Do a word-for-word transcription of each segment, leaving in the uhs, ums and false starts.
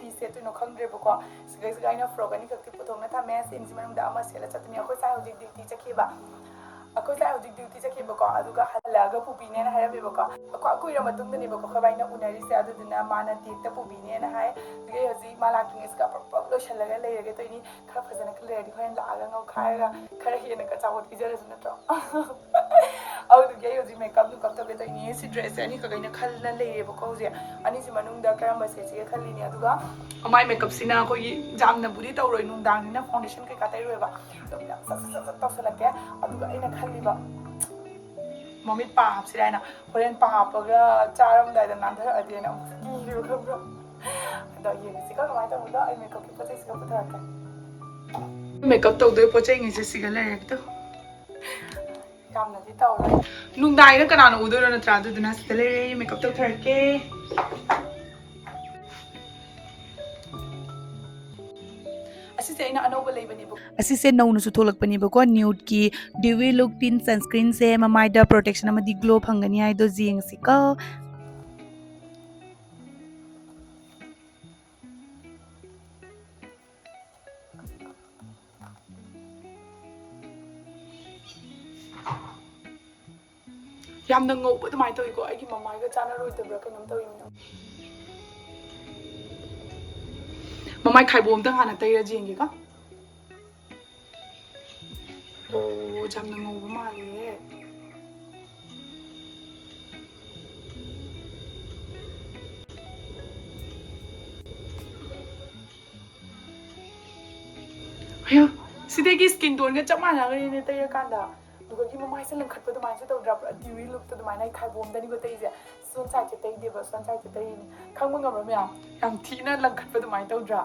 ꯐꯤ ꯁꯦꯠꯇꯣꯏꯅꯣ ꯈꯪꯗ꯭ꯔꯦꯕꯀꯣ꯫ ꯁꯤꯗꯩꯁꯤꯗ ꯑꯩꯅ ꯐ꯭ꯔꯣꯛ ꯑꯅꯤꯈꯛꯇꯤ ꯄꯨꯊꯣꯛꯅ ꯊꯝꯃꯦ꯫ ꯁꯤ ꯑꯅꯤꯁꯤ ꯃꯅꯨꯡꯗ ꯑꯃ ꯁꯦꯠꯂ ꯆꯠꯇꯣꯏꯅꯤ꯫ ꯑꯩꯈꯣꯏ ꯁꯥꯏ ꯍꯧꯖꯤꯛ ꯗ꯭ꯌꯨꯇꯤ ꯆꯠꯈꯤꯕ꯫ ꯑꯩꯈꯣꯏ ꯁꯥꯏ ꯍꯧꯖꯤꯛ ꯗ꯭ꯌꯨꯇꯤ ꯆꯠꯈꯤꯕꯀꯣ꯫ ꯑꯗꯨꯒ ꯍꯜꯂꯛꯑꯒ ꯄꯨꯕꯤꯅꯦꯅ ꯍꯥꯏꯔꯝꯃꯦꯕꯀꯣ꯫ ꯑꯩꯈꯣꯏ ꯀꯨꯏꯔ ꯃꯇꯨꯡꯗꯅꯦꯕꯀꯣ ꯑꯩꯈꯣꯏ ꯕꯥꯏꯅ ꯎꯅꯔꯤꯁꯦ꯫ ꯑꯗꯨꯗꯨꯅ ꯃꯥꯅ ꯗꯦꯠꯇ ꯄꯨꯕꯤꯅꯦꯅ ꯍꯥꯏ꯫ ꯑꯗꯨꯒꯤ ꯍꯧꯖꯤꯛ ꯃꯥ ꯂꯥꯛꯇ꯭ꯔꯤꯉꯩꯁꯤꯗ ꯄ꯭ꯔꯞ ꯄ꯭ꯔꯞ ꯂꯣꯏꯁꯤꯜꯂꯒ ꯂꯩꯔꯒꯦ ꯇꯧꯔꯤꯅꯤ꯫ ꯈꯔ ꯐꯖꯅ ꯈꯔ ꯂꯩꯔꯗꯤ ꯍꯣꯔꯦꯟ ꯂꯥꯛꯑꯒ ꯉꯧꯈꯥꯏꯔꯒ ꯈꯔ ꯍꯦꯟꯅꯒ ꯑꯆꯥꯄꯣꯠ ꯄꯤꯖꯔꯁꯨ ꯅꯠꯇ꯭ꯔꯣ? ꯑꯗꯨꯗꯨꯒꯤ ꯑꯩ ꯍꯧꯖꯤꯛ ꯃꯦꯀꯞ ꯅꯨꯀꯞ ꯇꯧꯒꯦ ꯇꯧꯔꯤꯅꯤ꯫ ꯁꯤ ꯗ꯭ꯔꯦꯁꯁꯦ ꯑꯅꯤꯈꯛ ꯑꯩꯅ ꯈꯜꯂ ꯂꯩꯔꯦꯕꯀꯣ ꯍꯧꯖꯤꯛ꯫ ꯑꯅꯤꯁꯤ ꯃꯅꯨꯡꯗ ꯀꯔꯝꯕ ꯁꯦꯠꯁꯤꯒꯦ ꯈꯜꯂꯤꯅꯤ꯫ ꯑꯗꯨꯒ ꯃꯥꯏ ꯃꯦꯀꯞꯁꯤꯅ ꯑꯩꯈꯣꯏꯒꯤ ꯌꯥꯝꯅꯕꯨꯗꯤ ꯇꯧꯔꯣꯏ, ꯅꯨꯡꯗꯥꯡꯅꯤꯅ ꯐꯥꯎꯟꯗꯦꯁꯟ ꯀꯩꯀꯥ ꯇꯩꯔꯣꯏꯕ꯫ ꯑꯗꯨꯝ ꯌꯥꯝ ꯁꯠ ꯁꯠ ꯁꯠ ꯁꯠ ꯇꯧꯁꯜꯂꯛꯀꯦ꯫ ꯑꯗꯨꯒ ꯑꯩꯅ ꯈꯜꯂꯤꯕ ꯃꯃꯤꯠ ꯄꯥ ꯍꯥꯞꯁꯤꯔꯥ ꯍꯥꯏꯅ꯫ ꯍꯣꯔꯦꯟ ꯄꯥ ꯍꯥꯞꯄꯒ ꯆꯥꯔꯝꯗꯥꯏꯗ ꯅꯥꯟꯊꯔꯛꯑꯗꯤꯅ ꯑꯃꯨꯛ ꯀꯤꯔꯤꯕ ꯈꯪꯕ꯭ꯔꯥ? ꯑꯗꯣ ꯌꯦꯡꯉꯁꯤꯀꯣ ꯀꯃꯥꯏꯅ ꯇꯧꯕꯗꯣ꯫ ꯑꯩ ꯃꯦꯀꯞꯀꯤ ꯄꯣꯠ ꯆꯩꯁꯤꯒ ꯄꯨꯊꯔꯛꯀꯦ꯫ ꯃꯦꯀꯞ ꯇꯧꯗꯣꯏ ꯄꯣꯠ ꯆꯩꯉꯩꯁꯦ ꯁꯤꯒ ꯂꯩꯔꯦ ꯑꯗꯣ꯫ ꯌꯥꯝꯅꯗꯤ ꯇꯧꯔꯣꯏ꯫ ꯅꯨꯡꯗꯥꯡꯗ ꯀꯅꯥꯅ ꯎꯗꯣꯏꯅꯣ ꯅꯠꯇ꯭ꯔꯥ? ꯑꯗꯨꯗꯨꯅ ꯁꯤꯗ ꯂꯩꯔꯦ, ꯃꯦꯀꯞ ꯇꯧꯊꯔꯛꯀꯦ꯫ ꯑꯁꯤꯁꯦ ꯑꯩꯅ ꯑꯅꯧꯕ ꯂꯩꯕꯅꯦꯕ꯫ ꯑꯁꯤꯁꯦ ꯅꯧꯅꯁꯨ ꯊꯣꯛꯂꯛꯄꯅꯦꯕꯀꯣ, ꯅ꯭ꯌꯨꯠꯀꯤ ꯗ꯭ꯌꯨꯋꯤ ꯂꯨꯛ ꯇꯤꯟ ꯁꯟꯁꯀ꯭ꯔꯤꯟꯁꯦ꯫ ꯃꯃꯥꯏꯗ ꯄ꯭ꯔꯣꯇꯦꯛꯁꯟ ꯑꯃꯗꯤ ꯒ꯭ꯂꯣ ꯐꯪꯒꯅꯤ ꯍꯥꯏꯗꯣ ꯌꯦꯡꯉꯁꯤꯀꯣ꯫ ꯌꯥꯝꯅ ꯉꯧꯕ ꯑꯗꯨꯃꯥꯏꯅ ꯇꯧꯋꯤꯀꯣ꯫ ꯑꯩꯒꯤ ꯃꯃꯥꯏꯒ ꯆꯥꯟꯅꯔꯣꯏꯗꯕ꯭ꯔꯥ ꯀꯩꯅꯣꯝ ꯇꯧꯋꯤ꯫ ꯃꯃꯥꯏ ꯈꯥꯏꯕꯣꯛ ꯑꯝꯇ ꯍꯥꯟꯅ ꯇꯩꯔ ꯌꯦꯡꯒꯦꯀꯣ꯫ ꯑꯣ, ꯌꯥꯝꯅ ꯉꯧꯕ ꯃꯥꯜꯂꯦ꯫ ꯑꯌꯥ, ꯁꯤꯗꯒꯤ ꯁ꯭ꯀꯤꯟ ꯇꯣꯟꯒ ꯆꯞ ꯃꯥꯟꯅꯈ꯭ꯔꯦꯅꯦ ꯇꯩꯔꯀꯥꯟꯗ꯫ ꯑꯗꯨꯒꯗꯤ ꯃꯃꯥꯏꯁꯦ ꯂꯪꯈꯠꯄ ꯑꯗꯨꯃꯥꯏꯅꯁꯨ ꯇꯧꯗ꯭ꯔꯥ? ꯄꯨꯔꯥ ꯗ꯭ꯌꯨꯋꯤ ꯂꯨꯛꯇ ꯑꯗꯨꯃꯥꯏꯅ ꯑꯩ ꯈꯥꯏꯕꯣꯝꯗꯅꯤꯀꯣ ꯇꯩꯁꯦ꯫ ꯁꯣꯝ ꯁꯥꯏꯠꯁꯦ ꯇꯩꯗꯦꯕ, ꯁꯣꯝ ꯁꯥꯏꯠꯁꯦ ꯇꯩꯔꯤꯅꯤ꯫ ꯈꯪꯕ ꯉꯝꯕ꯭ꯔꯥ ꯃꯌꯥꯝ? ꯌꯥꯝ ꯊꯤꯅ ꯂꯪꯈꯠꯄ ꯑꯗꯨꯃꯥꯏꯅ ꯇꯧꯗ꯭ꯔꯥ?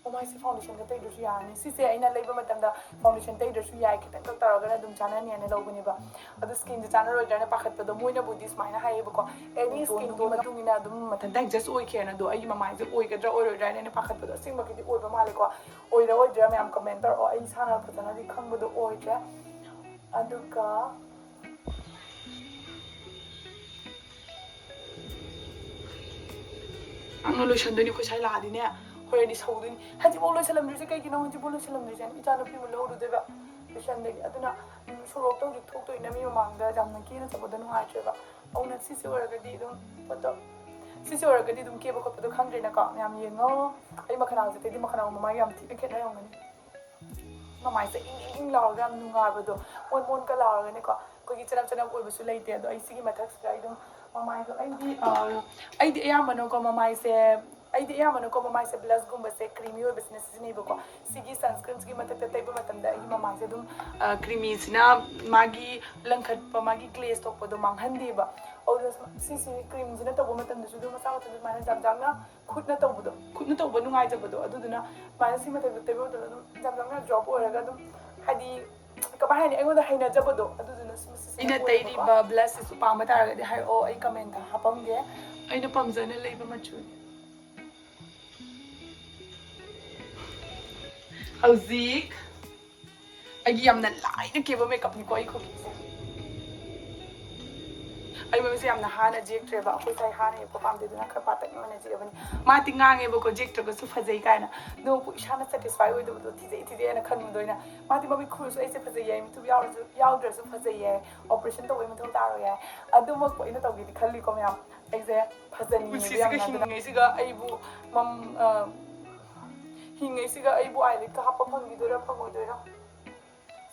ꯃꯃꯥꯏꯁꯦ ꯐꯥꯎꯟꯗꯦꯁꯟꯒ ꯇꯩꯗ꯭ꯔꯁꯨ ꯌꯥꯔꯅꯤ꯫ ꯁꯤꯁꯦ ꯑꯩꯅ ꯂꯩꯕ ꯃꯇꯝꯗ ꯐꯥꯎꯟꯗꯦꯁꯟ ꯇꯩꯗ꯭ꯔꯁꯨ ꯌꯥꯏ, ꯈꯤꯇꯪ ꯈꯛ ꯇꯧꯔꯒꯅ ꯑꯗꯨꯝ ꯆꯥꯟꯅꯅꯤꯅ ꯂꯧꯕꯅꯦꯕ꯫ ꯑꯗꯨ ꯁ꯭ꯀꯤꯟꯁꯦ ꯆꯥꯟꯅꯔꯣꯏꯗ꯭ꯔꯥꯅ ꯄꯥꯈꯠꯄꯗꯣ ꯃꯣꯏꯅꯕꯨꯗꯤ ꯁꯨꯃꯥꯏꯅ ꯍꯥꯏꯌꯦꯕꯀꯣ, ꯑꯦꯅꯤ ꯁ꯭ꯀꯤꯟꯒꯤ ꯃꯇꯨꯡ ꯏꯟꯅ ꯑꯗꯨꯝ ꯃꯊꯟꯇ ꯑꯦꯗꯖꯁ ꯑꯣꯏꯈꯤ ꯍꯥꯏꯅ꯫ ꯑꯗꯣ ꯑꯩꯒꯤ ꯃꯃꯥꯏꯁꯦ ꯑꯣꯏꯒꯗ꯭ꯔꯥ ꯑꯣꯏꯔꯣꯏꯗ꯭ꯔꯥ ꯍꯥꯏꯅ ꯑꯩꯅ ꯄꯥꯈꯠꯄꯗꯣ ꯑꯁꯦꯡꯕꯒꯤꯗꯤ ꯑꯣꯏꯕ ꯃꯥꯜꯂꯦꯀꯣ꯫ ꯑꯣꯏꯔ ꯑꯣꯏꯗ꯭ꯔꯥ ꯃꯌꯥꯝ ꯀꯃꯦꯟ ꯇꯧꯔꯛꯑꯣ, ꯑꯩ ꯏꯁꯥꯅ ꯐꯖꯅꯗꯤ ꯈꯪꯕꯗꯣ ꯑꯣꯏꯗ꯭ꯔꯦ꯫ ꯑꯗꯨꯒ ꯅꯪꯅ ꯂꯣꯏꯁꯟꯗꯣꯏꯅꯤ, ꯑꯩꯈꯣꯏ ꯁ꯭ꯋꯥꯏ ꯂꯥꯛꯑꯗꯤꯅꯦ꯫ ꯍꯣꯔꯦꯟꯗꯤ ꯁꯧꯗꯣꯏꯅꯤ, "ꯍꯧꯖꯤꯛꯐꯥꯎ ꯂꯣꯏꯁꯜꯂꯝꯗ꯭ꯔꯤꯁꯦ ꯀꯩꯒꯤꯅꯣ? ꯍꯧꯖꯤꯛꯐꯥꯎ ꯂꯣꯏꯁꯜꯂꯝꯗ꯭ꯔꯤꯁꯦ?" ꯏꯆꯥꯅꯨꯄꯤ ꯑꯃ ꯂꯧꯔꯨꯗꯣꯏꯕ ꯇꯨꯏꯁꯟꯗꯒꯤ꯫ ꯑꯗꯨꯅ, ꯎꯝ, ꯁꯣꯔꯣꯛꯇ ꯍꯧꯖꯤꯛ ꯊꯣꯛꯇꯣꯏꯅ ꯃꯤ ꯃꯃꯥꯡꯗ ꯌꯥꯝꯅ ꯀꯦꯅ ꯆꯠꯄꯗꯣ ꯅꯨꯡꯉꯥꯏꯇ꯭ꯔꯦꯕ꯫ ꯑꯗꯨꯅ ꯁꯤꯁꯦ ꯑꯣꯏꯔꯒꯗꯤ ꯑꯗꯨꯝ ꯄꯣꯠꯇꯣ, ꯁꯤꯁꯦ ꯑꯣꯏꯔꯒꯗꯤ ꯑꯗꯨꯝ ꯀꯦꯕ ꯈꯣꯠꯄꯗꯣ ꯈꯪꯗ꯭ꯔꯦꯅꯀꯣ꯫ ꯃꯌꯥꯝ ꯌꯦꯡꯉꯣ꯫ ꯑꯩ ꯃꯈꯅꯥꯎꯁꯦ, ꯑꯇꯩꯗꯤ ꯃꯈꯅꯥꯎ ꯃꯃꯥꯏꯒ ꯌꯥꯝ ꯊꯤꯅ ꯈꯦꯠꯅꯔꯝꯒꯅꯤ꯫ ꯃꯃꯥꯏꯁꯦ ꯏꯪ ꯏꯪ ꯏꯪ ꯂꯥꯎꯔꯒ ꯌꯥꯝ ꯅꯨꯡꯉꯥꯏꯕꯗꯣ, ꯃꯣꯟ ꯃꯣꯟꯒ ꯂꯥꯎꯔꯒꯅꯦꯀꯣ꯫ ꯑꯩꯈꯣꯏꯒꯤ ꯆꯅꯞ ꯆꯅꯞ ꯑꯣꯏꯕꯁꯨ ꯂꯩꯇꯦ꯫ ꯑꯗꯣ ꯑꯩ ꯁꯤꯒꯤ ꯃꯊꯛꯁꯤꯗ ꯑꯩ ꯑꯗꯨꯝ ꯃꯃꯥꯏꯗꯣ, ꯑꯩꯗꯤ, ꯑ, ꯑꯩꯗꯤ ꯑꯌꯥꯝꯕꯅꯀꯣ ꯃꯃꯥꯏꯁꯦ, ꯑꯩꯗꯤ ꯑꯌꯥꯝꯕꯅꯀꯣ ꯃꯃꯥꯏꯁꯦ ꯕ꯭ꯂꯁꯒꯨꯝꯕꯁꯦ ꯀ꯭ꯔꯤꯃꯤ ꯑꯣꯏꯕꯁꯤꯅ ꯁꯤꯖꯤꯟꯅꯩꯕꯀꯣ꯫ ꯁꯤꯒꯤ ꯁꯟꯁꯀ꯭ꯔꯤꯟꯁꯤꯒꯤ ꯃꯊꯛꯇ ꯇꯩꯕ ꯃꯇꯝꯗ ꯑꯩꯒꯤ ꯃꯃꯥꯏꯁꯦ ꯑꯗꯨꯝ, ꯑ, ꯀ꯭ꯔꯤꯃꯤꯁꯤꯅ ꯃꯥꯒꯤ ꯂꯪꯈꯠꯄ, ꯃꯥꯒꯤ ꯒ꯭ꯂꯦꯖ ꯊꯣꯛꯄꯗꯣ ꯃꯥꯡꯍꯟꯗꯦꯕ꯫ ꯑꯗꯨꯅ ꯁꯤꯁꯤ ꯀ꯭ꯔꯤꯝꯁꯤꯅ ꯇꯧꯕ ꯃꯇꯝꯗꯁꯨ ꯑꯗꯨꯝ ꯃꯆꯥ ꯃꯆꯥ ꯑꯗꯨꯃꯥꯏꯅ ꯖꯥꯝ ꯖꯥꯝꯅ ꯈꯨꯠꯅ ꯇꯧꯕꯗꯣ, ꯈꯨꯠꯅ ꯇꯧꯕ ꯅꯨꯡꯉꯥꯏꯖꯕꯗꯣ, ꯑꯗꯨꯗꯨꯅ ꯁꯨꯃꯥꯏꯅ ꯁꯤ ꯃꯊꯛꯇ ꯇꯩꯕ ꯃꯇꯝꯗ ꯑꯗꯨꯝ ꯖꯥꯝ ꯖꯥꯝꯅ ꯗ꯭ꯔꯣꯞ ꯑꯣꯏꯔꯒ ꯑꯗꯨꯝ, ꯍꯥꯏꯗꯤ, ꯀꯃꯥꯏ ꯍꯥꯏꯅꯤ, ꯑꯩꯉꯣꯟꯗ ꯍꯩꯅꯖꯕꯗꯣ ꯑꯗꯨꯗꯨꯅ ꯁꯤꯁꯤꯅ ꯑꯩꯅ ꯑꯣꯏꯌꯦꯕꯀꯣ꯫ ꯇꯩꯔꯤꯕ ꯕ꯭ꯂꯁꯁꯤꯁꯨ ꯄꯥꯝꯕ ꯇꯥꯔꯒꯗꯤ ꯍꯥꯏꯔꯛꯑꯣ, ꯑꯩ ꯀꯃꯦꯟꯇ ꯍꯥꯞꯄꯝꯒꯦ꯫ ꯑꯩꯅ ꯄꯥꯝꯖꯅ ꯂꯩꯕ ꯃꯆꯨꯅꯤ꯫ ꯍꯧꯖꯤꯛ ꯑꯩꯒꯤ ꯌꯥꯝꯅ ꯂꯥꯏꯅ ꯀꯦꯕ ꯃꯦꯀꯞꯅꯤꯀꯣ ꯑꯩ ꯈꯨꯀꯦꯁꯦ꯫ ꯑꯩ ꯃꯃꯤꯠꯁꯦ ꯌꯥꯝꯅ ꯍꯥꯅ ꯖꯦꯛꯇ꯭ꯔꯦꯕ, ꯑꯩꯈꯣꯏ ꯁꯥꯏ ꯍꯥꯅ ꯌꯦꯛꯄ ꯄꯥꯝꯗꯦ, ꯑꯗꯨꯅ ꯈꯔ ꯄꯥꯇꯛꯅ ꯑꯣꯏꯅ ꯖꯦꯛꯑꯕꯅꯤ꯫ ꯃꯥꯗꯤ ꯉꯥꯡꯉꯦꯕꯀꯣ, ꯖꯦꯛꯇ꯭ꯔꯒꯁꯨ ꯐꯖꯩ ꯀꯥꯏꯅ, ꯑꯗꯨꯕꯨ ꯏꯁꯥꯅ ꯁꯦꯇꯤꯁꯐꯥꯏ ꯑꯣꯏꯗꯕꯗꯣ, ꯊꯤꯖꯩ ꯊꯤꯖꯩꯅ ꯈꯟꯕꯗꯣ ꯑꯩꯅ꯫ ꯃꯥꯗꯤ ꯃꯃꯤꯠ ꯈꯨꯔꯁꯨ ꯑꯩꯁꯦ ꯐꯖꯩ ꯌꯥꯏ, ꯃꯤꯊꯨꯞ ꯌꯥꯎꯔꯁꯨ, ꯌꯥꯎꯗ꯭ꯔꯁꯨ ꯐꯖꯩ ꯌꯥꯏ, ꯑꯣꯄꯔꯦꯁꯟ ꯇꯧꯕꯩ ꯃꯊꯧ ꯇꯥꯔꯣꯏ ꯌꯥꯏ, ꯑꯗꯨꯃꯛꯄꯨ ꯑꯩꯅ ꯇꯧꯒꯦꯗꯤ ꯈꯜꯂꯤꯀꯣ ꯃꯌꯥꯝ꯫ ꯑꯩꯁꯦ ꯐꯖꯅꯤꯡꯉꯦꯕ ꯄꯨꯟꯁꯤꯁꯤꯒ ꯌꯥꯝꯅ, ꯑꯗꯨꯅ ꯍꯤꯡꯉꯤꯉꯩꯁꯤꯒ ꯑꯩꯕꯨ ꯃꯝ-, ꯑ, ꯍꯤꯡꯉꯩꯁꯤꯒ ꯑꯩꯕꯨ ꯑꯥꯏꯂꯦꯠꯀ ꯍꯥꯞꯄ ꯐꯪꯈꯤꯗꯣꯏꯔꯥ ꯐꯪꯉꯣꯏꯗꯣꯏꯔꯥ?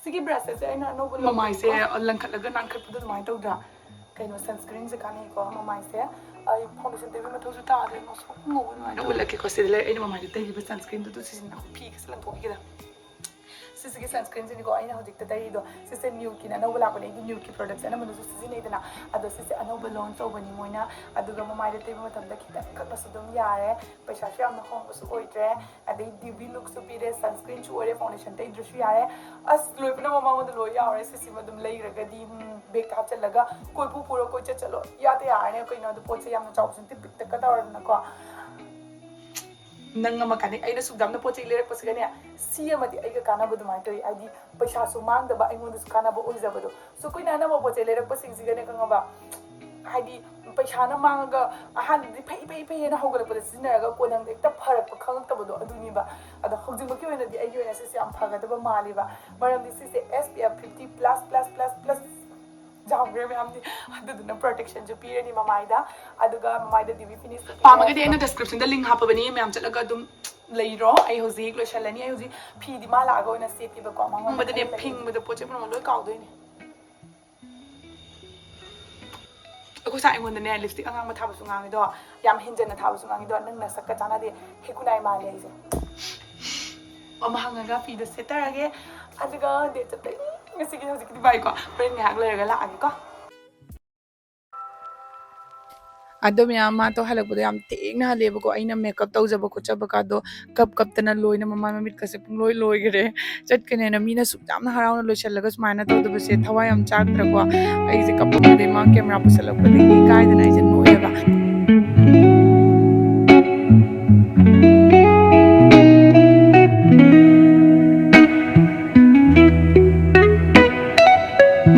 ꯁꯤꯒꯤ ꯕ꯭ꯔꯁꯁꯦ ꯑꯩꯅ ꯑꯅꯧꯕ ꯃꯃꯥꯏꯁꯦ ꯂꯧꯕꯅꯤꯀꯣ꯫ ꯂꯪꯈꯠꯂꯒ ꯅꯥꯟꯈꯠꯄꯗꯣ ꯑꯗꯨꯃꯥꯏꯅ ꯇꯧꯗ꯭ꯔꯥ? ꯀꯩꯅꯣ, ꯁꯟꯁꯀ꯭ꯔꯤꯟꯁꯦ ꯀꯥꯟꯅꯩꯀꯣ ꯃꯃꯥꯏꯁꯦ꯫ ꯑꯩ ꯐꯥꯎꯟꯗꯦꯁꯟ ꯇꯩꯕ ꯃꯊꯧꯁꯨ ꯇꯥꯗꯦ, ꯉꯧꯁꯣꯛ ꯉꯧꯕ ꯑꯗꯨꯃꯥꯏꯅ ꯇꯧꯋꯦ꯫ ꯎꯠꯂꯛꯀꯦꯀꯣ, ꯁꯤꯗ ꯂꯩ ꯑꯩꯅ ꯃꯃꯥꯏꯗ ꯇꯩꯔꯤꯕ ꯁꯟꯁꯀ꯭ꯔꯤꯟꯗꯨ, ꯑꯗꯨ ꯁꯤꯖꯤꯟꯅ ꯐꯤ ꯈꯔ ꯂꯪꯊꯣꯛꯈꯤꯒꯦꯗ꯫ ꯁꯤꯁꯤꯒꯤ ꯁꯟꯁꯀ꯭ꯔꯤꯟꯁꯤꯅꯤꯀꯣ ꯑꯩꯅ ꯍꯧꯖꯤꯛꯇ ꯇꯩꯔꯤꯗꯣ꯫ ꯁꯤꯁꯦ ꯅ꯭ꯌꯨꯀꯤꯅ ꯑꯅꯧꯕ ꯂꯥꯛꯄꯅꯦ꯫ ꯑꯩꯗꯤ ꯅ꯭ꯌꯨꯀꯤ ꯄ꯭ꯔꯣꯗꯛꯁꯦ ꯑꯅꯝꯕꯅꯁꯨ ꯁꯤꯖꯤꯟꯅꯩꯗꯅ, ꯑꯗꯣ ꯁꯤꯁꯦ ꯑꯅꯧꯕ ꯂꯣꯟꯆ ꯇꯧꯕꯅꯤ ꯃꯣꯏꯅ꯫ ꯑꯗꯨꯒ ꯃꯃꯥꯏꯗ ꯇꯩꯕ ꯃꯇꯝꯗ ꯈꯤꯇꯪ ꯀꯛꯅꯁꯨ ꯑꯗꯨꯝ ꯌꯥꯔꯦ꯫ ꯄꯩꯁꯥꯁꯨ ꯌꯥꯝꯅ ꯍꯣꯡꯕꯁꯨ ꯑꯣꯏꯗ꯭ꯔꯦ꯫ ꯑꯗꯩ ꯗ꯭ꯌꯨꯕꯤ ꯂꯨꯛꯁꯨ ꯄꯤꯔꯦ, ꯁꯟꯁꯀ꯭ꯔꯤꯟꯁꯨ ꯑꯣꯏꯔꯦ, ꯐꯥꯎꯟꯗꯦꯁꯟ ꯇꯩꯗ꯭ꯔꯁꯨ ꯌꯥꯔꯦ꯫ ꯑꯁ, ꯂꯣꯏ ꯄꯨꯝꯅꯃꯛ ꯃꯉꯣꯟꯗ ꯂꯣꯏ ꯌꯥꯎꯔꯦ꯫ ꯁꯤꯁꯤꯃ ꯑꯗꯨꯝ ꯂꯩꯈ꯭ꯔꯒꯗꯤ, ꯎꯝ, ꯕꯦꯒꯇ ꯍꯥꯞꯆꯜꯂꯒ ꯀꯣꯏꯄꯨ ꯄꯨꯔ ꯀꯣꯏꯆꯠ ꯆꯠꯂꯣ꯫ ꯏꯌꯥꯗ ꯌꯥꯔꯅꯤ꯫ ꯀꯩꯅꯣ, ꯑꯗꯨ ꯄꯣꯠꯁꯦ ꯌꯥꯝꯅ ꯆꯥꯎꯕꯁꯨ ꯅꯠꯇꯦ, ꯄꯤꯛꯇꯛꯀ ꯇꯧꯔꯗꯅꯀꯣ꯫ ꯅꯪ ꯑꯃ ꯀꯥꯟꯅꯩ꯫ ꯑꯩꯅ ꯁꯨꯛ ꯌꯥꯝꯅ ꯄꯣꯠ ꯆꯩ ꯂꯩꯔꯛꯄꯁꯤꯒꯅꯦ, ꯁꯤ ꯑꯃꯗꯤ ꯑꯩꯒ ꯀꯥꯟꯅꯕ ꯑꯗꯨꯃꯥꯏꯅ ꯇꯧꯋꯤ꯫ ꯍꯥꯏꯗꯤ ꯄꯩꯁꯥꯁꯨ ꯃꯥꯡꯗꯕ, ꯑꯩꯉꯣꯟꯗꯁꯨ ꯀꯥꯟꯅꯕ ꯑꯣꯏꯖꯕꯗꯣ꯫ ꯁꯨ ꯀꯨꯏꯅ ꯑꯅꯧꯕ ꯄꯣꯠ ꯆꯩ ꯂꯩꯔꯛꯄꯁꯤꯡꯁꯤꯒꯅꯦ, ꯈꯪꯉꯕ, ꯍꯥꯏꯗꯤ ꯄꯩꯁꯥꯅ ꯃꯥꯡꯉꯒ ꯑꯍꯥꯟꯕꯗꯤ ꯐꯩ ꯐꯩ ꯐꯩ ꯍꯥꯏꯅ ꯍꯧꯒꯠꯂꯛꯄꯗ ꯁꯤꯖꯤꯟꯅꯔꯒ ꯀꯣꯟꯅꯪꯗ ꯍꯦꯛꯇ ꯐꯔꯛꯄ ꯈꯪꯉꯛꯇꯕꯗꯣ ꯑꯗꯨꯅꯤꯕ꯫ ꯑꯗꯣ ꯍꯧꯖꯤꯛꯃꯛꯀꯤ ꯑꯣꯏꯅꯗꯤ ꯑꯩꯒꯤ ꯑꯣꯏꯅ ꯁꯤꯁꯦ ꯌꯥꯝ ꯐꯒꯗꯕ ꯃꯥꯜꯂꯤꯕ꯫ ꯃꯔꯝꯗꯤ ꯁꯤꯁꯦ S P F fifty plus plus plus plus ꯌꯥꯝꯈ꯭ꯔꯦ ꯃꯌꯥꯝꯗꯤ꯫ ꯑꯗꯨꯗꯨꯅ ꯄ꯭ꯔꯣꯇꯦꯛꯁꯟꯁꯨ ꯄꯤꯔꯅꯤ ꯃꯃꯥꯏꯗ꯫ ꯑꯗꯨꯒ ꯃꯃꯥꯏꯗ ꯗꯤꯕꯤ ꯐꯤꯅꯤꯁ ꯄꯥꯝꯃꯒꯗꯤ ꯑꯩꯅ ꯗꯤꯁꯀ꯭ꯔꯤꯞꯁꯟꯗ ꯂꯤꯡ ꯍꯥꯞꯄꯕꯅꯤ, ꯃꯌꯥꯝ ꯆꯠꯂꯒ ꯑꯗꯨꯝ ꯂꯩꯔꯣ꯫ ꯑꯩ ꯍꯧꯖꯤꯛ ꯂꯣꯏꯁꯜꯂꯅꯤ꯫ ꯑꯩ ꯍꯧꯖꯤꯛ ꯐꯤꯗꯤ ꯃꯥ ꯂꯥꯛꯑꯒ ꯑꯣꯏꯅ ꯁꯦꯠꯀꯦꯕꯀꯣ꯫ ꯃꯉꯣꯟꯗꯗꯤ ꯐꯤꯡꯕꯗ ꯄꯣꯠ ꯆꯩ ꯄꯨꯝꯅꯃꯛ ꯂꯣꯏ ꯀꯥꯎꯗꯣꯏꯅꯦ꯫ ꯑꯩꯈꯣꯏ ꯁꯥꯏ ꯑꯩꯉꯣꯟꯗꯅꯦ ꯂꯤꯞꯁꯇꯤꯛ ꯑꯉꯥꯡꯕ ꯊꯥꯕꯁꯨ ꯉꯥꯡꯉꯤꯗꯣ, ꯌꯥꯝ ꯍꯦꯟꯖꯟꯅ ꯊꯥꯕꯁꯨ ꯉꯥꯡꯉꯤꯗꯣ, ꯅꯪ ꯅꯁꯛꯀ ꯆꯥꯟꯅꯗꯦ, ꯍꯤꯒꯨꯅꯥꯏ ꯃꯥꯜꯂꯦ ꯑꯩꯁꯦ꯫ ꯑꯃ ꯍꯪꯉꯒ ꯐꯤꯗꯣ ꯁꯦꯠꯇꯔꯒꯦ꯫ ꯑꯗꯨꯒ ꯗꯦꯠ ꯆꯠꯇꯣꯏꯅꯤ꯫ ꯉꯁꯤꯒꯤ ꯍꯧꯖꯤꯛꯀꯤꯗꯤ ꯕꯥꯏꯀꯣ꯫ ꯍꯣꯔꯦꯟ ꯉꯥꯏꯍꯥꯛ ꯂꯩꯔꯒ ꯂꯥꯛꯑꯒꯦꯀꯣ꯫ ꯑꯗꯣ ꯃꯌꯥꯝ ꯃꯥꯗꯣ ꯍꯜꯂꯛꯄꯗꯣ ꯌꯥꯝ ꯊꯦꯡꯅ ꯍꯜꯂꯦꯕꯀꯣ꯫ ꯑꯩꯅ ꯃꯦꯀꯞ ꯇꯧꯖꯕ ꯈꯣꯠꯆꯕ ꯀꯥꯗꯣ ꯀꯞ ꯀꯞꯇꯅ ꯂꯣꯏꯅ ꯃꯃꯥꯏ ꯃꯃꯤꯠꯀꯁꯦ ꯄꯨꯡꯂꯣꯏ ꯂꯣꯏꯈꯔꯦ꯫ ꯆꯠꯀꯅꯦꯅ ꯃꯤꯅ ꯁꯨꯛ ꯌꯥꯝꯅ ꯍꯔꯥꯎꯅ ꯂꯣꯏꯁꯤꯜꯂꯒ ꯁꯨꯃꯥꯏꯅ ꯇꯧꯗꯕꯁꯦ ꯊꯋꯥꯏ ꯌꯥꯝ ꯆꯥꯛꯇ꯭ꯔꯀꯣ꯫ ꯑꯩꯁꯦ ꯀꯞꯄꯝꯕꯗꯩ ꯃꯥ ꯀꯦꯃꯦꯔꯥ ꯄꯨꯁꯜꯂꯛꯄꯗꯒꯤ ꯏꯀꯥꯏꯗꯅ ꯑꯩꯁꯦ ꯅꯣꯛꯑꯦꯕ꯫